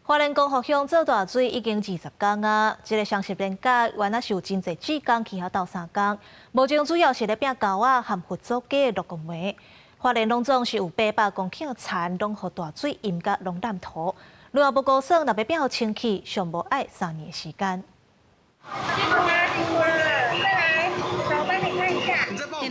花蓮光復鄉做大水已經20工啊！這个雙十連假原來是有真濟志工去遐鬥相共，目前主要是咧摒溝仔和佛祖街的鹿公梅。花蓮攏總是有800公頃田，攏予大水淹甲攏爛塗。如果無估算，若欲摒予清氣，上無愛3年的時間。辛苦啦，辛苦了，再來，我幫你看一下。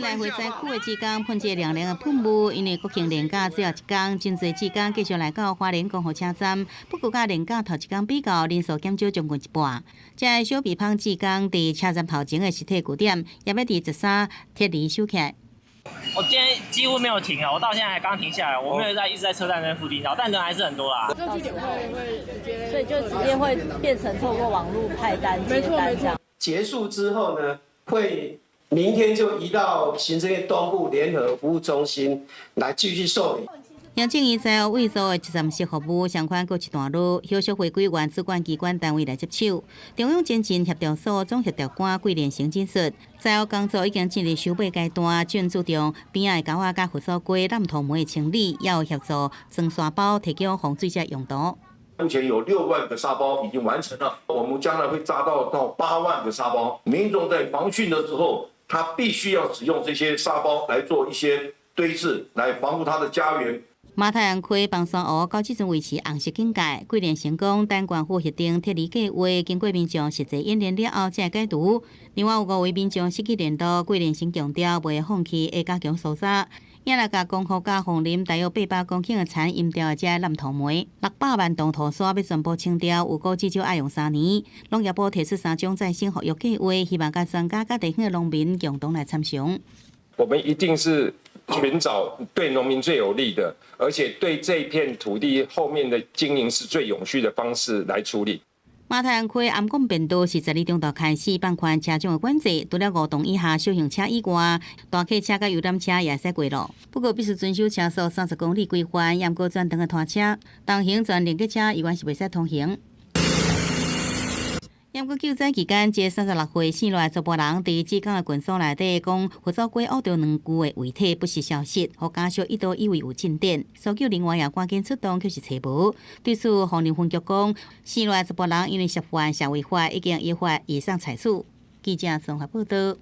來回災區的志工噴這涼涼的噴霧，因為國慶連假最後一工，真濟志工繼續來到花蓮光復車站。不過，佮連假頭一工比較，人數減少將近一半。這个小鼻芳志工佇車站頭前的實體據點，也欲佇13撤離收起來。我今天幾乎沒有停啊，我到現在還剛停下來，我沒有在一直在車站那附近繞，但人還是很多啦。這據點會直接，所以就直接會變成透過網路派單接單這樣。結束之後呢，會明天就移到行政院東部聯合服務中心來繼續受理。行政院災後委託的一站式服務相關閣一段落，後續回歸原主管機關單位來接手。中央前進協調所總協調官桂連成指出，災後工作已經進入收尾階段，正注重邊仔的溝仔佮佛祖街爛塗糜的清理，也有協助裝沙包提供防水遮用途。目前有6萬個沙包已經完成了，我們將來會扎到8萬個沙包。民眾在防汛的時候，他必須要使用這些沙包來做一些堆置，來防護他的家園。馬太鞍溪枋山湖到這陣維持紅色警戒，桂連成講等縣府核定撤離計劃，經過民眾實際演練了後才會解除。另外有五位民眾失去聯絡，桂連成強調袂放棄，會加強搜查。也來共光復佮鳳林大約800公頃的田淹掉的這爛塗糜，600萬噸土沙欲全部清掉，預估至少愛用3年。農業部提出三種再生復育計劃，希望佮專家佮地方的農民共同來參詳。我們一定是尋找對農民最有利的，而且對這片土地後面的經營是最永續的方式來處理。馬太鞍溪頷頸便道是12中晝開始放寬車種的管制，除了5噸以下小型車以外，大客車佮遊覽車也會使過路。不過必須遵守車速30公里規範，猶閣轉長的拖車，重型全連結車依然是袂使通行。猶閣救災期間，這36歲姓賴查埔人佇志工的群組內底講，佛祖街挖著兩具的遺體不實消息，予家屬一度以為有進展，搜救人員也趕緊出動，卻是揣無。對此，鳳林分局講，姓賴查埔人因為涉犯社會法，已經依法移送裁處。記者綜合報導。